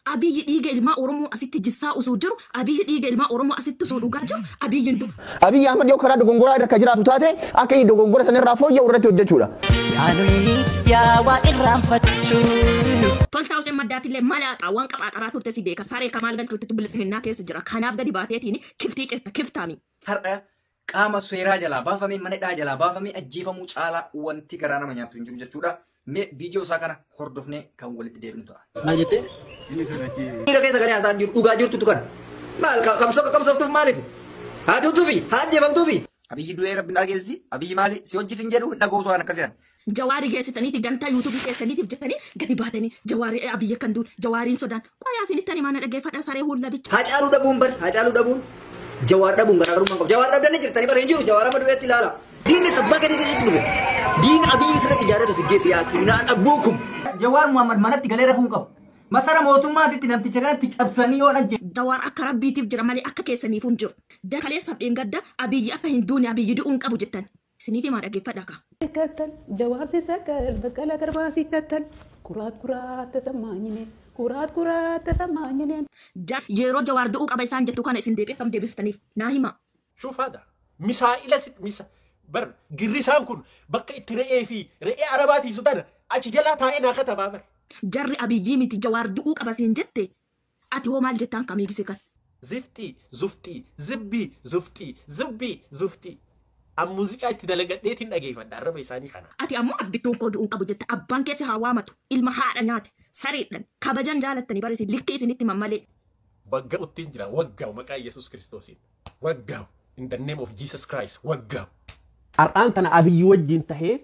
Abiyyi dhiiga ilmaa Oromoo asitti jissaa osoo jiru, Abiyyi dhiiga ilmaa Oromoo asitti osoo dhugaa jiru, Abiyyiin du'a. Abiyyi Ahmad yoo karaa dogongoraa irra akka jiraatu taate akka inni dogongora sanirraa fooyya'u irratti hojjechuudha. Yaanuyi yaa waa irraanfachuuf. Toltaa Hussein Maddaatillee malaaxaa waan qaxaaxaraa turte si beeka. Saree kamaal galchuutti bilisummaa keessa jira. Kanaaf gadi baateetiin kiftii cirta kiftaami. Har'a qaama seeraa jalaa baafamee mana hidhaa jalaa baafamee ajjeefamuu caalaa wanti garaa nama nyaatu hin jiru jechuudha. Mee viidiyoo isaa kana hordofnee kan walitti deebinu ta'a. Maal jettee? Dhiira keessa galee haasaan jiru dhugaa jirtutu kana. Maal qabsoo qabsooftuuf maaliif? Haa duutuufi haa ajjeefamtuufi. Abiyyi du'ee rabbi dhageessi. Abiyyi maali si hojjisin jedhu hin dhagootu waan akkasii. Jawaari geessitaniiti dantaa yuutuubii keessaniitiif jettanii gadi baatanii jawaari Abiyyi kan duun jawaariin sodaan qoyaa isinitti ani maana dhaggeeffadha saree hulla bicha. Hacaaluu dhabuun bar Hacaaluu dhabuun Jawaar dhabuun garaagarummaa qabu. Jawaar dhabdanii jirtanii bara hin jiru Jawaar amma du'eetti ilaala. Diinni sabbaa gadi keessatti dhufe. Diin Abiyyi sirratti ijaarratu si geesse yaa naan abbuukum. Jawaar Muhammad manatti galee rafuu hin qabu. Masara mootummaatitti namticha kanatti cabsanii yoo ajje. Jawaar akka rabbiitiif jira malee akka keessaniif hin jiru. Dakaleessaaf dheengadda Abiyyi akka hin duune Abiyyi du'uu hin qabu jettan. Isiniif himaa dhaggeeffadha kaa. ሲከተል ጀዋር ሲሰቀል በቀለ ገርባ ሲከተል ኩራት ኩራት ተሰማኝ እኔ ኩራት ኩራት ተሰማኝ እኔ። Yeroo Jawaar du'uu qaba isaan jettu kana isin deebi'ee kam deebiftaniif naa hima. Shuf hada. Misaa'ila misa bar girrisaan kun bakka itti re'ee fi re'ee arabaa tiisu tana achi jalaa taa'ee naa katabaa bar. Jarri Abiyyii miti Jawaar du'uu qaba siin jette ati hoo maal jettaan kamii gise kan. Zifxii zufxii zibbii zufxii zibbii zufxii. An muuziqaa itti dalagadheetiin dhageeffadha arraba isaanii kana. Ati ammoo abbittuun koo du'uu qabu jette abbaan keessa haa waamatu ilma haadha nyaate sareedhan kabajan jaalattanii bara isin likkii isinitti mammalee. Wagga uttiin jira waggaa'u maqaa Yesuus Kiristoosiin. Waggaa'u in the name of Jesus Christ waggaa'u. Har'aan tana Abiyyi wajjin tahee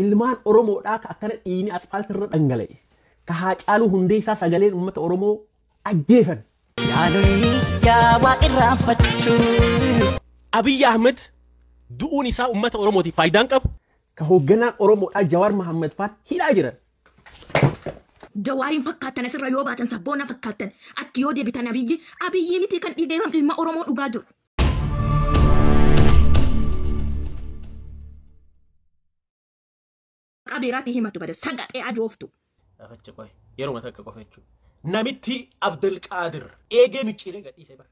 ilmaan Oromoodhaa ka akkana dhiigni asfaaltii irra dhangala'e ka Haacaaluu Hundeessaa sagaleen uummata Oromoo ajjeefame. Yaanuyi yaa waa irraanfachuuf. Abiyyi Ahmed du'uun isaa uummata Oromootiif faayidaan qabu. Ka hoogganaan Oromoodhaa Jawaar Mohaammed faan hidhaa jiran. Jawaariin fakkaattan asirra yoo baatan sabboona fakkaattan achi yoo deebitan Abiyyi Abiyyi miti kan dhiiga ilma Oromoo dhugaa jiru. Qabeeraatti himatu bada sagaxee ajooftu. Afacha qoy yeroo takka qofa jechuudha. Namitti Abdulqaadir eegee micciiree gadhiisee bara.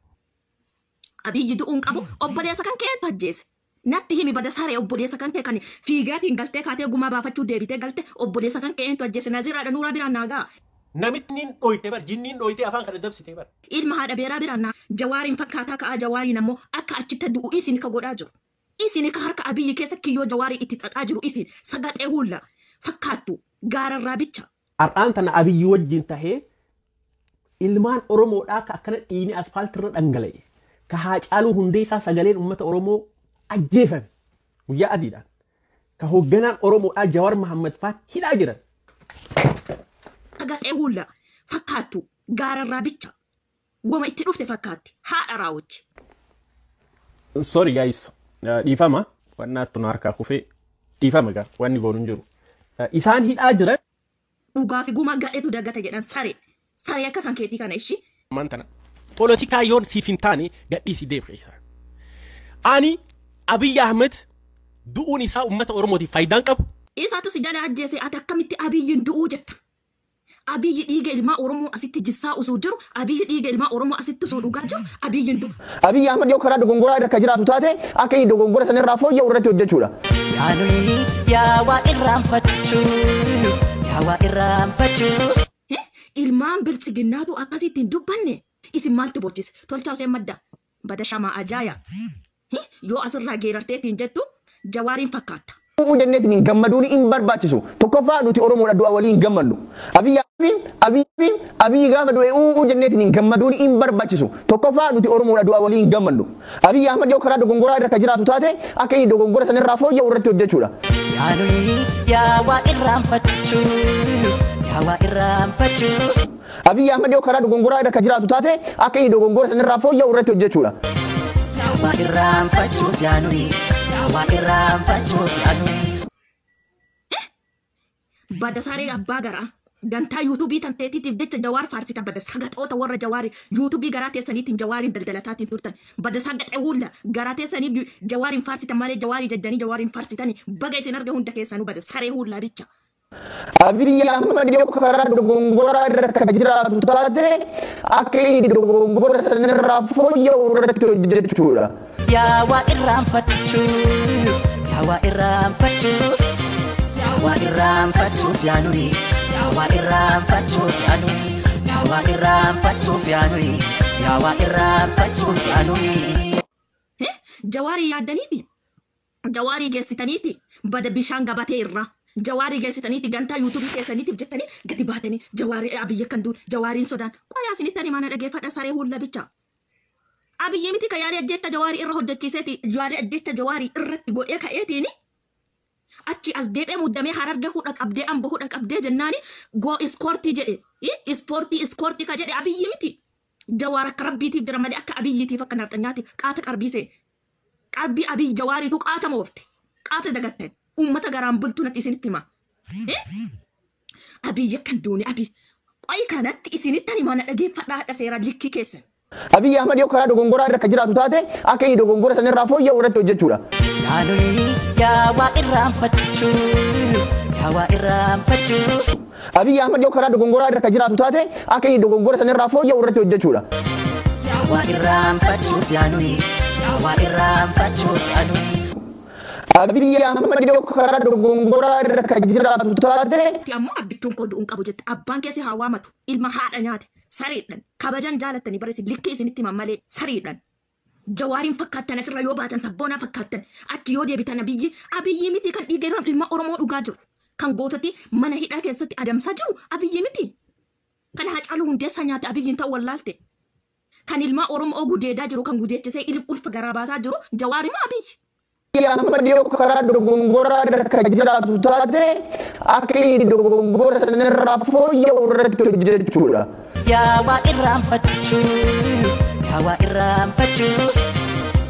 Abiyyi du'uun qabu obboleessa kan kee ajjeese. Natti himi bada saree obboleessa kan kee kan fiigaatiin galtee kaatee gumaa baafachuu deebitee galte obboleessa kan kee eentu ajjeese Naziraadha Nuuraa biraan naa ga'a. Namitti niin dhooyte bar jinniin dhooyte afaan kana dabsite bar. Ilma haadha beeraa biraan naa Jawaariin fakkaataa ka'aa Jawaariin ammoo akka achitti du'u isin ka godhaa jiru. Isin ka harka Abiyyi keessa kiyyoo Jawaarii itti xaxaa jiru isin sagaxee hulla fakkaattu gaararraa bicha. Har'aan tana Abiyyi wajjin tahee ilmaan Oromoodhaa ka akkana dhiigni asfaaltii irra dhangala'e ka Haacaaluu Hundeessaa sagaleen uummata Oromoo ajjeefame guyyaa adiidhaan ka hoogganaan Oromoodhaa Jawaar Mohaammed faan hidhaa jiran. Sagaxee hulla fakkaattu gaararraa bicha wama itti dhufte fakkaatti haadha raawwachi. Sorry guys, dhiifama wanni attu na harkaa kufee dhiifama gaa wanni goonu hin jiru. Isaan hidhaa jiran. Dhugaa fi gumaa gadheetu dagata jedhan saree saree akka kan keetii kana ishii. Ammaan tana poolitikaa yoon siif hin taane gadhiisi deemu keessa. Ani Abiyyi Ahmed du'uun isaa uummata Oromootiif faayidaan qabu. Isaatu si jala ajjeese ati akkamitti Abiyyiin du'uu jetta? Abiyyi dhiiga ilmaa Oromoo asitti jissaa osoo jiru, Abiyyi dhiiga ilmaa Oromoo asitti osoo dhugaa jiru, Abiyyiin du'u. Abiyyi Ahmad yoo karaa dogongoraa irra akka jiraatu taate akka inni dogongora sanirraa fooyya'u irratti hojjechuudha. Yaanuyi yaa waa irraanfachuuf yaa waa irraanfachuuf. Ilmaan bilchiginnaatu akkasitti hin dubbanne isin maaltu bochise? Tolchaa Hussein Madda bada shamaa ajaaya. Yoo asirraa geerarteetiin jettu Jawaariin fakkaata. Uuu jenneetiin hin gammaduun hin barbaachisu. Tokkoffaa nuti Oromoodha du'a waliin hin gammannu. Abiyyi fi Abiyyi fi Abiyyi gaafa du'e uuu jenneetiin hin gammaduun hin barbaachisu. Tokkoffaa nuti Oromoodha du'a waliin hin gammannu. Abiyyi Ahmad yoo karaa dogongoraa irra akka jiraatu taate akka inni dogongora sanirraa fooyya'u irratti hojjechuudha. Yaanuyi yaa waa irraanfachuuf yaa waa irraanfachuuf. Abiyyi Ahmad yoo karaa dogongoraa irra akka jiraatu taate akka inni dogongora sanirraa fooyya'u irratti hojjechuudha. Yaa waa irraanfachuuf yaanuyi yaa waa irraanfachuuf yaanuyi. Bada saree abbaa garaa dantaa yuutuubii tan teetiitiif jecha Jawaar faarsita bada sagaxoota warra Jawaarii yuutuubii garaa teessaniitiin Jawaariin daldalataatiin turtan bada sagaxee hulla garaa teessaniif Jawaariin faarsita malee Jawaarii jajjanii Jawaariin faarsitanii baga isin arge hunda keessanuu bada saree hullaa bicha. Abiyyi Ahmad yoo karaa dogongoraa irra kan jiraatu taate akka inni dogongora sanarraa fooyya'u irratti hojjechuudha. Yaa waa irraanfachuuf, yaa waa irraanfachuuf, yaa waa irraanfachuuf yaa nuyi, yaa waa irraanfachuuf yaa nuyi, yaa waa irraanfachuuf yaa nuyi, yaa waa irraanfachuuf yaa nuyi. Jawaarii yaaddaniiti. Jawaarii geessitaniiti. Bada bishaan gabatee irraa. Jawaarii geessitaniiti gantaa yuutuubii keessaniitiif jettanii gadi baatanii jawaarii Abiyyi kan duun jawaariin sodaan. Qoyaa isinitti ani maana dhageeffadha saree hulla bicha. Abiyyi miti ka yaalii ajjecha jawaarii irra hojjechiiseeti yaalii ajjecha jawaarii irratti godhee ka'eetiini. Achi as deebi'ee muddamee Hararge hudha qabdee Ambo hudha qabdee jennaani goo iskoortii jedhe. Ispoortii iskoortii ka jedhe Abiyyi miti. Jawaar akka rabbiitiif jira malee akka Abiyyiitiif akka nafxanyaatiif qaata qarbiisee. Qarbii Abiyyi jawaariitu qaata moofte. Qaata dagattan. Uummata garaan bultuu natti isinitti hima. Abiyyi akkan duune Abiyyi. Qoyi kanatti isinitti ani mana dhageeffadhaa haadha seeraa likkii keessan. Abiyyi Ahmad yoo karaa dogongoraa irra kan jiraatu taate akka inni dogongora sanarraa fooyya'u irratti hojjechuudha. Yaa nuyi, yaa waa irraanfachuuf, yaa waa irraanfachuuf. Abiyyi Ahmad yoo karaa dogongoraa irra kan jiraatu taate akka inni dogongora sanarraa fooyya'u irratti hojjechuudha. Yaa waa irraanfachuuf yaa nuyi, yaa waa irraanfachuuf yaa nuyi. Abiyyi Ahmad yoo karaa dogongoraa irra kan jiraatu taate Ammoo abbittuun koo du'uun qabu jette abbaan keessi haa waamatu ilma haadha nyaate sariidhaan kabajan jaalattanii barreessi likkii isinitti himan malee sariidhaan. Jawaariin fakkaattan asirra yoo baatan sabboonaa fakkaattan achi yoo deebitan Abiyyi Abiyyi miti kan dhiiga ilma Oromoo dhugaa jiru kan gootatti mana hidhaa keessatti adamsaa jiru Abiyyi miti. Kan Haacaaluu Hundeessaa nyaate Abiyyiin ta'uu wallaalte. Kan ilma Oromoo gudeedaa jiru kan gudeechisee ilma ulfa garaa baasaa jiru Jawaari moo Abiyyi? Abiyyi Ahmad yoo karaa dogongoraa irra kan jiraatu taate akka inni dogongora sanarraa fooyya'u irratti hojjechuudha. Yaa waa irraanfachuuf, yaa waa irraanfachuuf,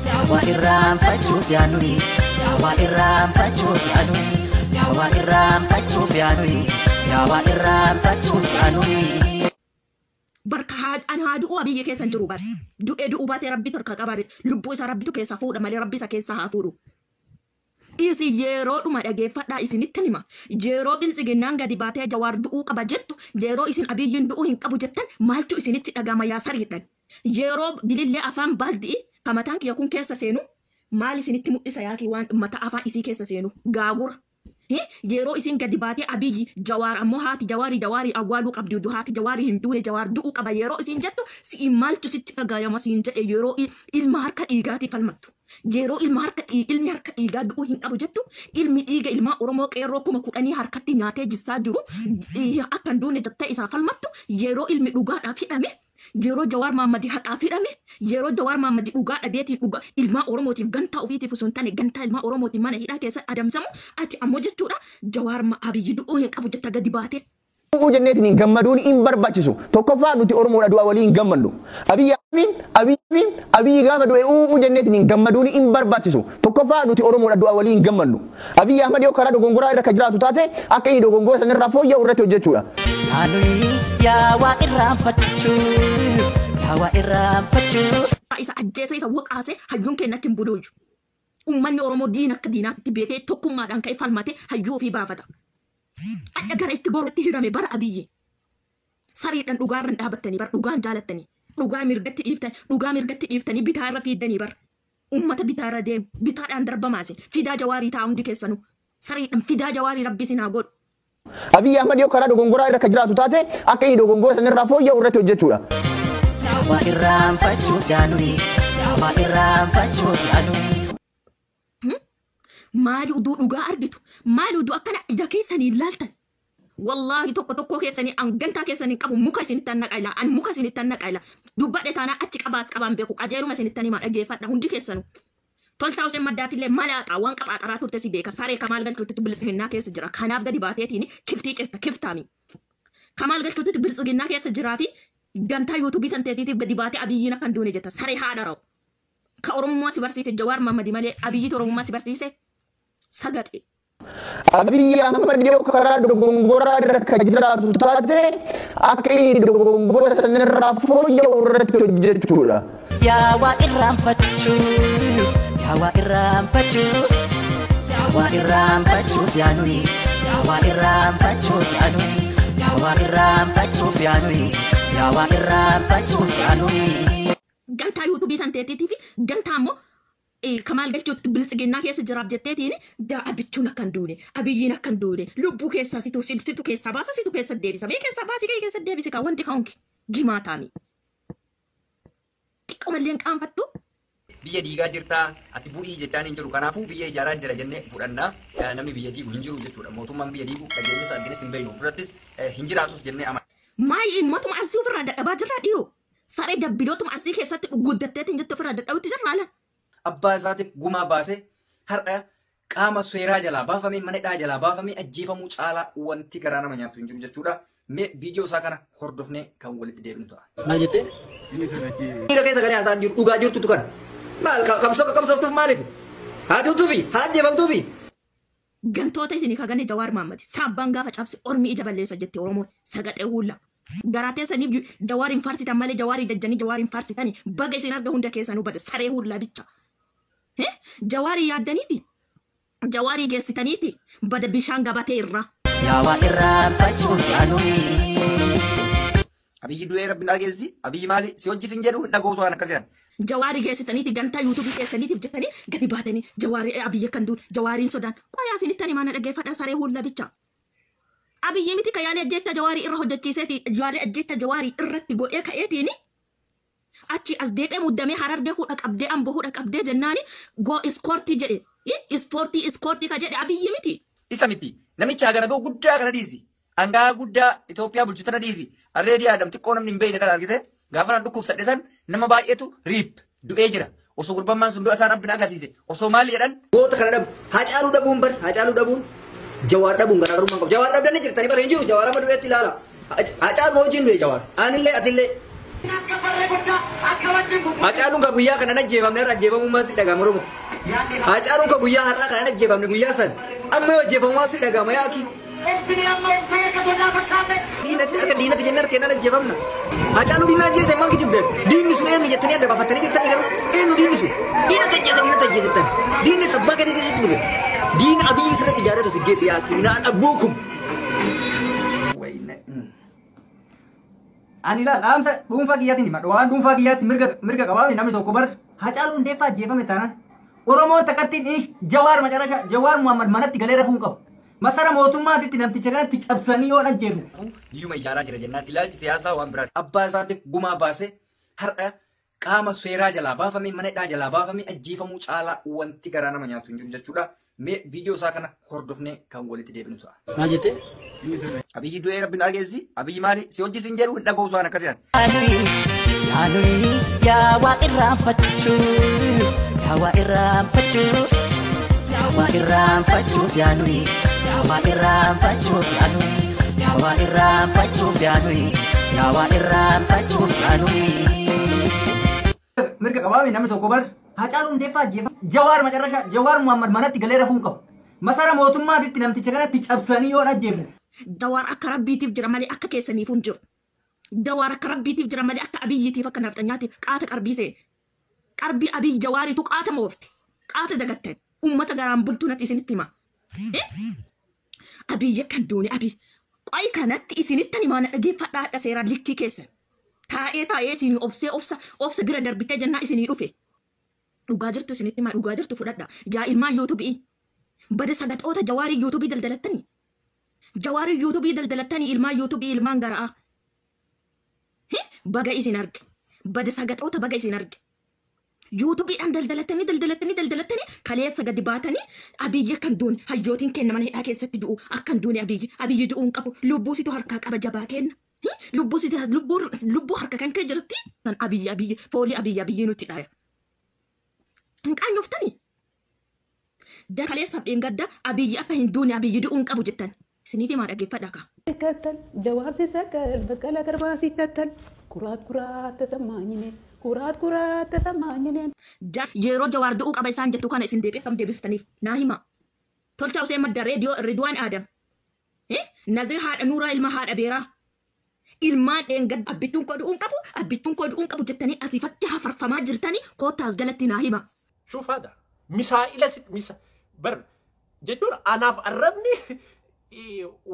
yaa waa irraanfachuuf yaa nuyi, yaa waa irraanfachuuf yaa nuyi, yaa waa irraanfachuuf yaa nuyi, yaa waa irraanfachuuf yaa nuyi. Barka an haa du'u Abiyyi keessa hin jiru bar. Du'ee du'uu baatee rabbi torka qabaate lubbuu isaa rabbitu keessa fuudha malee rabbi isa keessa haa fuudhu. Isin yeroodhuma dhageeffadhaa isinitti hima. Yeroo biltsiginnaan gadi baatee Jawaar du'uu qaba jettu yeroo isin Abiyyiin du'uu hin qabu jettan maaltu isinitti dhagama yaa sariidhan. Yeroo bilillee afaan baaldi'i kan mataan kiyya kun keessa seenu maal isinitti mul'isa yaakii waan mataa afaan isii keessa seenu gaagura. Yeroo isin gadi baatee Abiyyi Jawaar ammoo haati Jawaarii Jawaarii awwaaluu qabdi haati Jawaarii hin duune Jawaar du'uu qaba yeroo isin jettu si'in maaltu sitti dhagayama siin jedhe yeroo ilma harka dhiigaatii falmattu. Yeroo ilma harka ilmi harka dhiigaa du'uu hin qabu jettu ilmi dhiiga ilmaa Oromoo qeerroo 10,000 harkatti nyaatee jissaa jiru akka hin duune jettee isaa falmattu yeroo ilmi dhugaadhaaf hidhame yeroo Jawaar Mahaammadi haqaaf hidhame yeroo Jawaar Mahaammadi dhugaa dhabeetiin dhugaa ilmaa Oromootiif gantaa ofiitiif osoo hin taane gantaa ilmaa Oromootiif mana hidhaa keessa adamsamu ati ammoo jechuudha Jawaar Abiyyi du'uu hin qabu jetta gadi baate. Du'uu jenneetiin gammaduun hin barbaachisu. Tokkoffaa nuti Oromoodha du'a waliin gammannu. Abiyyi Abiyyi Abiyyi gaafa du'e uuu jenneetiin gammaduun hin barbaachisu. Tokkoffaa nuti Oromoodha du'a waliin gammannu. Abiyyi Ahmad yoo karaa dogongoraa irra kan jiraatu taate akka inni dogongora sanarraa fooyya'u irratti hojjechuudha. Yaa nuyi, yaa waa irraanfachuuf, yaa waa irraanfachuuf. Isa ajjeese isa waqaase hayyuun keenya achi hin buluuyyu. Uummanni Oromoo diina akka diinaatti beekee tokkummaadhaan ka'ee falmatee hayyuu ofii baafata. Adda gara itti gorutti hirame bara Abiyyi. Sariidhaan dhugaarra hin dhaabattanii bara dhugaan jaalattanii dhugaa mirgatti dhiiftan dhugaa mirgatti dhiiftanii bitaa irra fiiddanii bara. Uummata bitaa irra deemu bitaadhaan darbamaase fidaa Jawaarii ta'a hundi keessanuu. Sariidhaan fidaa Jawaarii rabbi isin haa godhu. Abiyyi Ahmad yoo karaa dogongoraa irra kan jiraatu taate akka inni dogongora sanarraa fooyya'u irratti hojjechuudha. Yaa waa irraanfachuuf yaa nuyi, yaa waa irraanfachuuf yaa nuyi. Maali uduu dhugaa argitu? Maali uduu akkana ija keessanii ilaaltan? Wallaahi tokko tokkoo keessanii an gantaa keessanii qabu muka isinitti an naqaa ilaa an muka isinitti an naqaa ilaa dubbadhe taanaa achi qabaas qabaan beeku qajeeluma isinitti an himaa dhageeffadha hundi keessanuu. Toltaa Hussein Maddaatillee malaaxaa waan qaxaaxaraa turte si beeka saree kamaal galchuutti biltsiginnaa keessa jira kanaaf gadi baateetiin kiftii cirta kiftaami. Kamaal galchuutti biltsiginnaa keessa jiraa fi gantaa yuutuubii tan teetiitiif gadi baatee Abiyyiin akkan duune jetta saree haadha ra'u. Ka Oromummaa si barsiise Jawaar Mahaammadi malee Abiyyiitu Oromummaa si barsiise sagaxe. Abiyyi Ahmad yoo karaa dogongoraa irra kan jiraatu taate akka inni dogongora sanarraa fooyya'u irratti hojjechuudha. Yaa waa irraanfachuuf, yaa waa irraanfachuuf, yaa waa irraanfachuuf yaa nuyi, Yaawaa irraanfachuuf yaanuyi yaawaa irraanfachuuf yaanuyi yaawaa irraanfachuuf yaanuyi. Gantaa yuutuubii tan teetiitii fi gantaa immoo kamaal galchuutti biltsiginnaa keessa jiraaf jetteetiin jaa abbichuun akka hin duune abiyyiin akka hin duune lubbuu keessaa situ situ keessaa baasa situ keessa deebisa mee keessaa baasii kee keessa deebisi kaa wanti kaa'unki gimaa taami. Xiqqoo mallee hin qaanfattu. Biyya diigaa jirtaa ati bu'ii jechaan hin jiru kanaafuu biyya ijaaraa jira jennee fudhannaa namni biyya diigu hin jiru jechuudha mootummaan biyya diigu dhageenyas argines hin beeknu durattis hin jiraatus jennee amana. Maayi matuma arsii ofirraa dadhabaa jirraa dhiyoo saree dabbilootuma arsii keessatti guddatteetiin jettu ofirraa dadhabutti jirraa ala. Abbaa isaatiif gumaa baasee har'a qaama seeraa jalaa baafamee mana hidhaa jalaa baafamee ajjeefamuu caalaa wanti garaa nama nyaatu hin jiru jechuudha. Mee viidiyoo isaa kana hordofnee kan walitti deebinu ta'a. Maal jettee? Miira keessa galee haasaan jiru dhugaa jirtutu kana. Maal qabsoo qabsooftuuf maaliif? Haa duutuufi haa ajjeefamtuufi. Gantoota isinii kagane Jawaar Mahaammad saabbaan gaafa cabse ormi ija balleessa jette Oromoon sagaxee hulla. Garaa teessaniif Jawaar hin faarsitan malee Jawaarii jajjanii Jawaar hin faarsitani baga isin arga hunda keessanuu bada saree hullaa bicha. Jawaarii yaaddaniiti Jawaarii geessitaniiti bada bishaan gabatee irraa. Yaawaa irraanfachuuf yaanuyi. Abiyyi du'ee rabbi dhageessi abiyyi maali si hojii sin jedhu hin dhagootu waan akkasii. Jawaarii geessitaniiti gantaa yuutuubii keessaniitiif jettanii gadi baatanii Jawaarii abiyyi kan duun Jawaariin sodaan qoyaa isinitti ani maana dhaggeeffadha saree hulla bicha. Abiyyi miti ka yaalee ajjeecha Jawaarii irra hojjechiiseeti yaalee ajjeecha Jawaarii irratti godhee ka'eetiini achi as deeqee muddamee harargee hudha qabdee amboo hudha qabdee jennaani goo iskoortii jedhe ispoortii iskoortii ka jedhe abiyyi miti. Isa miti namicha hagana ga'u guddaa kana dhiisi hangaa guddaa Itoophiyaa bulchu tana dhiisi arreedii Adam xiqqoo namni hin beekne tana argite gaafa nan dhukkubsadhe san nama baay'eetu riip du'ee jira osoo gurbammaan sun du'a isaan rabbin agarsiise osoo maali jedhan. Goota kana dhabu Haacaaluu dhabuun bar Haacaaluu dhabuun Jawaar dhabuun garaagarummaa qabu Jawaar dhabdanii jirtanii bara hin jiru Jawaar amma du'eetti ilaala Haacaaluu wajjin du'e Jawaar anillee atillee. Haacaaluun ka guyyaa kana ajjeefamne har'a ajjeefamuu maas dhaga'ama Oromoo. Haacaaluun ka guyyaa har'aa kana ajjeefamne guyyaa san amma yoo ajjeefamu maas dhaga'ama yaaki. Diinatti harka diinatti jennee harka kennaan ajjeefamna. Haacaaluu diinaa ajjeese maal kijibdan? Diinni sun eenyu jettanii adda baafattanii jirtanii garuu eenyu diinni sun? Diinatti ajjeese diinatti ajjeesettan. Diinni sabbaa gadi keessatti dhufe. Diina abiyyi sirriitti ijaarratu si geesse yaaki. Naan abbuukum. Ani ilaal dhaamsa dhuunfaa kiyyaatiin hima. Waan dhuunfaa kiyyaatti mirga qabaame namni tokko bar Haacaaluu Hundeeffaa ajjeefame taanaan Oromoon takkattiin ish Jawaar macarashaa Jawaar Muhammad manatti galee rafuu hin qabu. Masara mootummaatitti namticha kanatti cabsanii yoo ajjeefne. Biyyuma ijaaraa jira jennaan ilaalchi siyaasaa waan biraati. Abbaa isaatiif gumaa baasee har'a qaama seeraa jalaa baafamee mana hidhaa jalaa baafamee ajjeefamuu caalaa wanti garaa nama nyaatu hin jiru jechuudha. Mee viidiyoo isaa kana hordofnee kan walitti deebinu ta'a. Maal jettee? Abiyyi du'ee rabbi dhageessi abiyyi maali si hojii sin jedhu hin dhagoosu waan akkasii. Yaanuyi yaawaa irraanfachuuf yaawaa irraanfachuuf yaawaa irraanfachuuf yaanuyi yaawaa irraanfachuuf yaanuyi yaawaa irraanfachuuf yaanuyi yaawaa irraanfachuuf yaanuyi. Mirga qabaame namni tokko bar Haacaaluu Hundeeffaa ajjeefame Jawaar macarashaa Jawaar Muhammad manatti galee rafuu hin qabu. Masara mootummaatitti namticha kanatti cabsanii yoo ajjeefne. Jawaar akka rabbiitiif jira malee akka keessaniif hin jiru. Jawaar akka rabbiitiif jira malee akka abiyyiitiif akka nafxanyaatiif qaata qarbiisee. Qarbii abiyyi Jawaariitu qaata moofte. Qaata dagattan. Uummata garaan bultuu natti isinitti hima. Abiyyi akkan duune abiyyi. Qo'i kanatti isinitti himaa na dhaggeeffadhaa hadha seeraan likkii keessan. Taa'ee taa'ee isinii obsee obsa obsa bira darbitee jennaa isinii dhufe. Dhugaa jirtu isinitti himaa dhugaa jirtu fudhadha. Yaa ilmaan yuutuubii. Bada sagaxoota Jawaarii yuutuubii daldalattanii. Jawaarii yuutuubii daldalattanii ilmaan yuutuubii ilmaan garaa. Baga isin arge. Bada sagaxoota baga isin arge. Yuutuubiidhaan daldalattanii daldalattanii daldalattanii kaleessa gadi baatanii abiyyi akkan duune hayyootiin kenna mana hidhaa keessatti du'u akkan duune abiyyi abiyyi du'uu hin qabu lubbuu situ harkaa qaba jabaa kenna. Lubbuu situ lubbuu harka kan kee jirti san abiyyi abiyyi foolii abiyyi abiyyi nutti dhaya. Hin qaanyoftanii. Kaleessaaf dheengadda abiyyi akka hin duune abiyyi du'uu hin qabu jettan. Isiniif himaa dhaggeeffadhaa kaa. ሲከተል ጀዋር ሲሰቀል በቀለ ገርባ ሲከተል ኩራት ኩራት ተሰማኝ እኔ ኩራት ኩራት ተሰማኝ እኔ። Yeroo Jawaar du'uu qaba isaan jettu kana isin deebi'ee kam deebiftaniif naa hima. Tolchaa Useen Madda Reediyoo Ridwaan Aadam. Nazir haadha Nuuraa ilma haadha Beeraa. Ilmaan dheengadda abbittuun koo du'uu hin qabu abbittuun koo du'uu hin qabu jettanii asiifatti hafarfamaa jirtanii koottaas jalatti naa hima. Shuf hada misaa'ila misa bar jechuun anaaf arrabni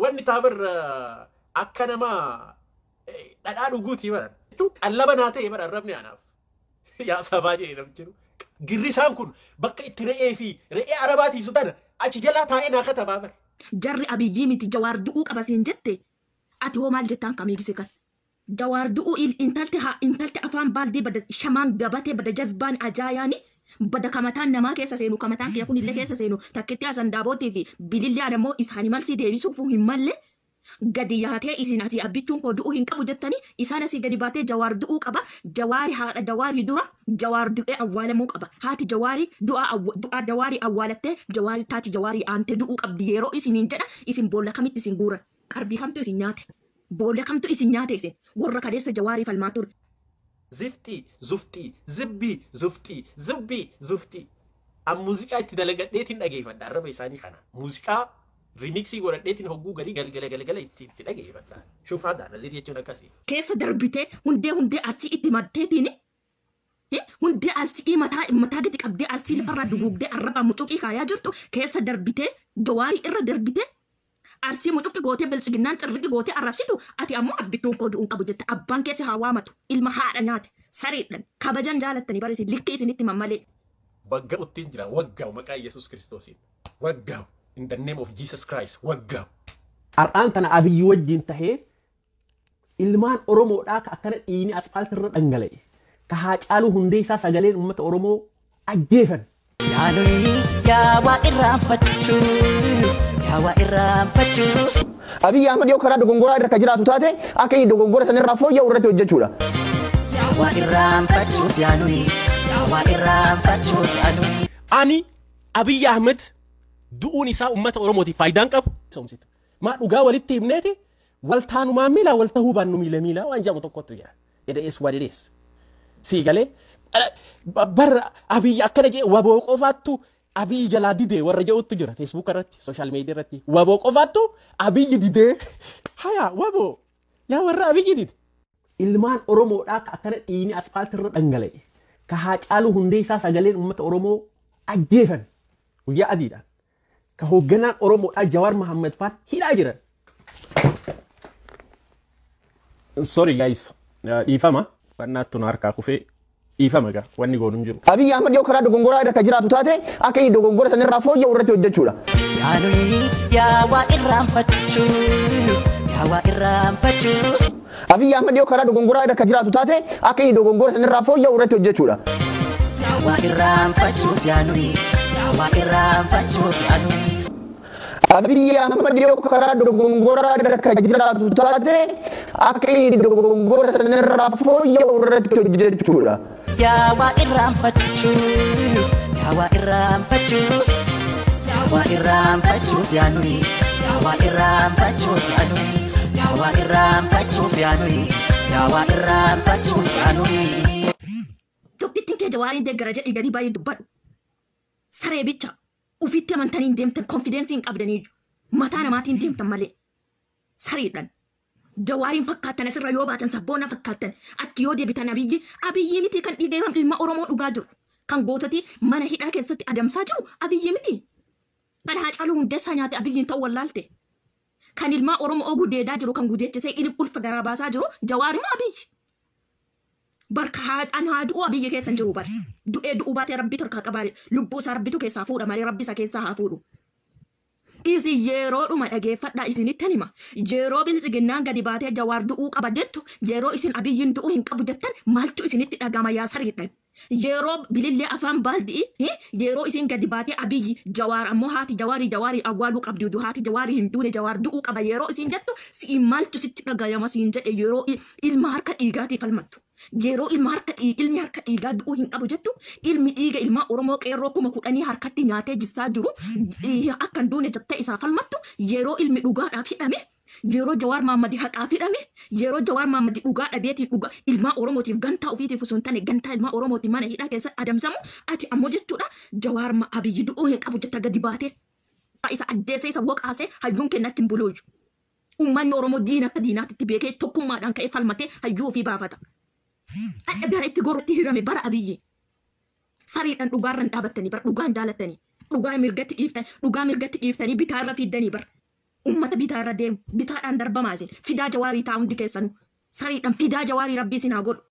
Wanni taabar akka nama dhadhaa dhuguutii baran. Jechuun qallaba naa ta'e bara arrabni anaaf. Yaa sabaa jedhee namni jiru. Girrisaan kun bakka itti re'ee fi re'ee arabaatiisu tana achi jalaa taa'ee naa katabaa bara. Jarri Abiyyii miti, Jawaar du'uu qaba siin jette, ati hoo maal jettaan kamiigse kan? Jawaar du'uu intalti haa intalti afaan baaldii bada shamaan gabatee bada jazbaan ajaayaani bada kamataan namaa keessa seenu, kamataan kiyya kun illee keessa seenu takkitti Hasan Daabootii fi Bilillaan ammoo isaanii malsii deebisuuf hin malle gadi yaatee isin asii abbichuun koo du'uu hin qabu jettanii isaan asii gadi baatee Jawaar du'uu qaba. Jawaari haadha Jawaarii dura Jawaar du'ee awwaalamuu qaba. Haati Jawaarii du'aa Jawaarii awwaalattee Jawaarii taati Jawaarii aantee du'uu qabdi yeroo isiniin jedha, isin boolla kamitti isin guuran? Qarbii kamtu isin nyaate? Boolla kamtu isin nyaate isin warra kaleessa Jawaarii falmaa ture? Ziftii, zuftii, zibbii, zuftii, zibbii, zuftii. An muuziqaa itti dalagadheetiin dhageeffadha arraba isaanii kana. Muuziqaa remix godhadheetiin hogguu garii galgala galgala itti dhageeffadha. Shufaadha Naziir jechuun akkasii. Keessa darbitee hundee arsii itti maddeetiin, hundee arsii mataa mataa gadi qabdee arsii lafarraa duguugdee arrabaa mucuqii kaayaa jirtu keessa darbitee Jawaarii irra darbitee arsii mucuqi gootee biltsiginnaan xirriqi gootee arrabsitu, ati ammoo abbituun koo du'uun qabu jette. Abbaan keessa haa waamatu, ilma haadha nyaate sareedhan kabajan jaalattanii barisi likki isinitti mammalee. Waggaa uttiin jira, waggaa maqaa Yesuus Kiristoosiin. Waggaa, in the name of Jesus Christ, waggaa. Har'aan tana Abiyyi wajjin tahee ilmaan Oromoodhaa ka akkana dhiigni asfaaltii irra dhangala'e. Ka Haacaaluu Hundeessaa sagaleen uummata Oromoo ajjeefame. Yaanuyi yaawaa irraanfachuuf, yaawaa irraanfachuuf. Abiyyi Ahmad yoo karaa dogongoraa irra ka jiraatu taate, akka inni dogoggora sanirraa fooyya'u irratti hojjechuudha. Yaawaa irraanfachuuf yaanuyi, yaawaa irraanfachuuf yaanuyi. Ani Abiyyi Ahmed du'uun isaa uummata Oromootiif faayidaan qabu. Maa dhugaa walitti himneeti wal taanumaa miila wal tahuu baannu miila miila waan jedhamu tokkotu jira. It is what it is. Sii galee barra Abiyyi akkana jee waboo qofaattu Abiyyi jalaa didee warra jedhutu jira Facebook irratti, social media irratti. Waboo qofaattu Abiyyi didee, haya waboo yaa warra Abiyyi dide. Ilmaan Oromoodhaa ka akkana dhiigni asfaaltii irra dhangala'e. Ka Haacaaluu Hundeessaa sagaleen uummata Oromoo ajjeefame guyyaa adiidhaan. Ka hoogganaan Oromoodhaa Jawaar Mohaammed faan hidhaa jiran. Sorry guys, dhiifama. Wannaattu nu harkaa kufee, dhiifama gaa wanni goonu hin jiru. Abiyyi Ahmad yoo karaa dogongoraa irra ka jiraatu taate, akka inni dogoggora sanirraa fooyya'u irratti hojjechuudha. Yaanuyi yaawaa irraanfachuuf, yaawaa irraanfachuuf. Abiyyi Ahmad yoo karaa dogongoraa irra ka jiraatu taate, akka inni dogoggora sanirraa fooyya'u irratti hojjechuudha. Yaawaa irraanfachuuf yaanuyi, yaawaa irraanfachuuf yaanuyi. Abiyyi Ahmad yoo karaa dogongoraa irra ka jiraatu taate, akka inni dogoggora sanirraa fooyya'u irratti hojjechuudha. Yaawaa irraanfachuuf, yaawaa irraanfachuuf. Yaawaa irraanfachuuf yaanuyi, yaawaa irraanfachuuf yaanuyi. Yaawaa irraanfachuuf yaanuyi, yaawaa irraanfachuuf yaanuyi. Tokkittiin kee Jawaariin deeggara jedhii gadi baay'ee dubbadhu. Saree bicha ufitti amantanii hin deemtan, confidence hin qabdaniyyuu. Mataa namaatiin deemtan malee. Sareedhaan. Jawaariin fakkaattan asirra yoo baatan sabboona fakkaattan achi yoo deebitan Abiyyi Abiyyi miti kan dhiiga ilma Oromoo dhugaa jiru. Kan goototi mana hidhaa keessatti adamsaa jiru Abiyyi miti. Kan Haacaaluu Hundeessaa nyaate Abiyyiin ta'uu wallaalte. Kan ilmaa Oromoo gudeedaa jiru, kan gudeechisee ilmi ulfa garaa baasaa jiru Jawaari moo Abiyyi? Barka haadhaan haa du'u, Abiyyi keessa hin jiru bar. Du'ee du'uu baatee rabbitu harkaa qabaa, lubbuu isaa rabbitu keessaa fuudha malee rabbi isa keessaa haa fuudhu. Isin yeroodhuma dhageeffadhaa, isinitti hima. Yeroo biltsiginnaan gadi baatee Jawaar du'uu qaba jettu, yeroo isin Abiyyiin du'uu hin qabu jettan, maaltu isinitti dhagama yaa sariidhan? Yeroo bilillee afaan baaldii, yeroo isin gadi baatee Abiyyi Jawaar ammoo haati Jawaarii Jawaarii awwaaluu qabdi, haati Jawaarii hin duune, Jawaar du'uu qaba yeroo isin jettu, si'in maaltu sitti dhagayama siin jedhe yeroo ilma harka dhiigaatii falmattu. Yeroo ilma harka ilmi harka dhiigaa du'uu hin qabu jettu, ilmi dhiiga ilmaa Oromoo qeerroo 10,000 harkatti nyaatee jissaa jiru akka hin duune jettee isaa falmattu, yeroo ilmi dhugaadhaaf hidhame, yeroo Jawaar Maammadi haqaaf hidhame, yeroo Jawaar Maammadi dhugaa dhabeetiin dhugaa ilmaa Oromootiif gantaa ofiitiif osoo hin taane gantaa ilmaa Oromootiif mana hidhaa keessa adamsamu, ati ammoo jechuudha Jawaar Abiyyi du'uu hin qabu jetta gadi baatee. Isa ajjeesee isa waqaasee hayyuun kennatti hin buluuyyu. Uummanni Oromoo diina akka diinaatti beekee tokkummaadhaan ka'ee falmatee hayyuu ofii baafata. Adda gara itti gorutti hirame bara Abiyyi. Sariidhaan dhugaarra hin dhaabattanii bara, dhugaan jaalattanii. Dhugaa mirgatti dhiiftan, dhugaa mirgatti dhiiftanii bitaarra fiiddanii bara. Ummata bitaa irra deemu bitaadhaan darbamaa isin fidaa Jawaarii taa hundi keessanuu sariidhaan fidaa Jawaarii rabbii isin haa godhu.